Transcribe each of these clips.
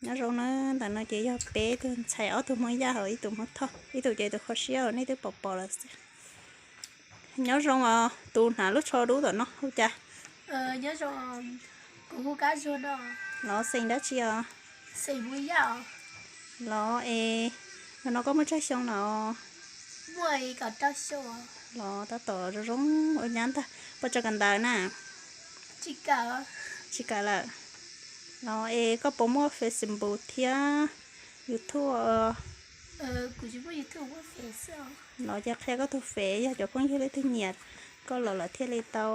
Nyob zoo na, ntawm no ces yog peb tug ntxhais, ob tug Hmoob Yaj hos ib tug Hmoob Thoj, ib tug ces tus kho siab uas nej twb pom pom lawm xwb. Nyob zoo os, tus hnav lub tsho dub tom no hu cas? Los xeem dab tsi os? Los es, nim no koj muaj tsawg xyoo los? Los tab tom zoo zoo ua nyab ntag. Puas tso kawm ntawv na? Tsis kawm lawm. Los es koj puas muaj Facebook thiab YouTube? Los ces qhia koj tus Face, yog cov phooj ywg leej twg nyiam koj los lawm thiaj li tau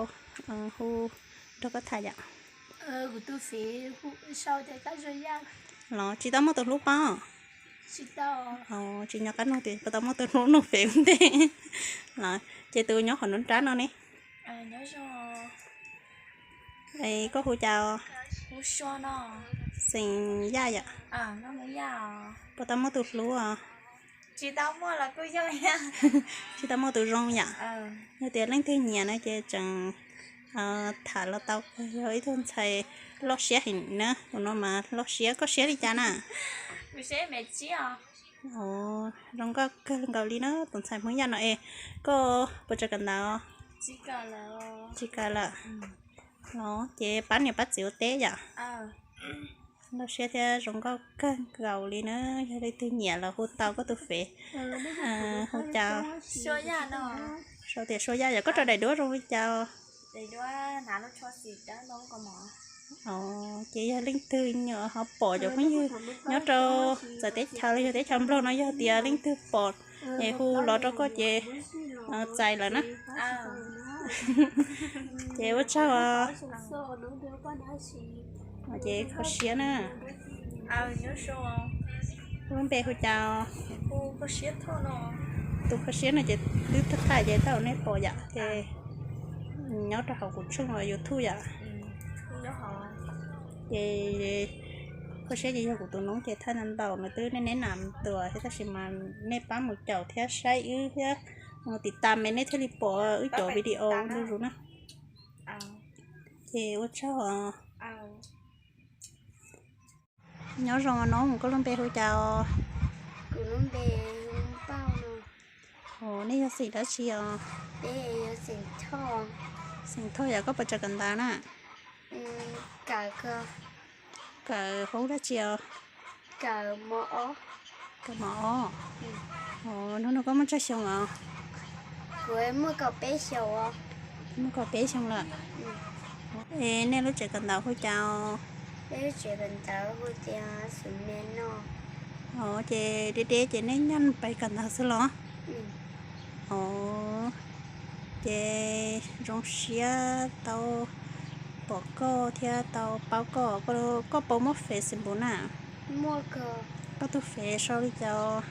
hu nrog koj tham yom. Los tsis tau muaj tus hlub paub? Tsis nco qab nug tias puas tau muaj tus hlub nug Face ua ntej. Los ces tus nyob qhov nruab nrab no ne. Koj hu cas? Xeem Yaj yom? Puas tau muaj tus hlub os? Tsis tau muaj tus zoo yom. Yog tias leej twg nyiam no ces tseem tham los tau, yog ib tug ntxhais loj siab heev na, tus no mas loj siab. Koj siab li cas na? Zoo nkauj kawg nkaus li na tus ntxhais Hmoob Yaj no es. Koj puas tso kawm ntawv? Tsis kawm lawm. Los ces pab niam pab txiv ua teb yom. Loj siab thiab zoo nkauj kawg nkaus li na. Yog leej twg nyiam los hu tau koj tus Face. Hu cas? Sau tias Suab Yaj yom. Koj rau daim duab zoo li cas? Ces yog leej twg nyiam ho pom cov phooj ywg nyob rau txawv teb chaws los yog teb chaws Nplog no, yog tias leej twg pom es hu los rau koj ces txais lawm na. Ces ua tsaug. Ces kho siab na. Lub npe hu cas? Tus kho siab no ces twb tham ces tau nej pom yom, ces nyob rau hauv kuv tshooj YouTube yom. Ces kho siab ces yog kuv tus noob ces thaij ntau ntau nws twb nej neb nam tuas thiab, tab sis mas nej pab mus caum thiab saib wb thiab mus tiv tas me nej thiaj li pom wb cov video ntu zus na. Ces ua tsaug. Nyob zoo noob, koj lub npe hu cas os? Nej yog xeem dab tsi os? Xeem Thoj yom. Koj puas tso kawm ntawv na? Kawm hauv dab tsi os? Kawm mos ob. Hnub no koj muaj tsawg xyoo os? Muaj kaum peb xyoo lawm. Es nej lub tsev kawm ntawv hu cas os? Ces deb deb ces nej nyaj pais kawm ntawv xwb los? Ces zoo siab tau pom koj thiab tau paub koj. Koj puas muaj Facebook na? Koj tus Face sau li cas?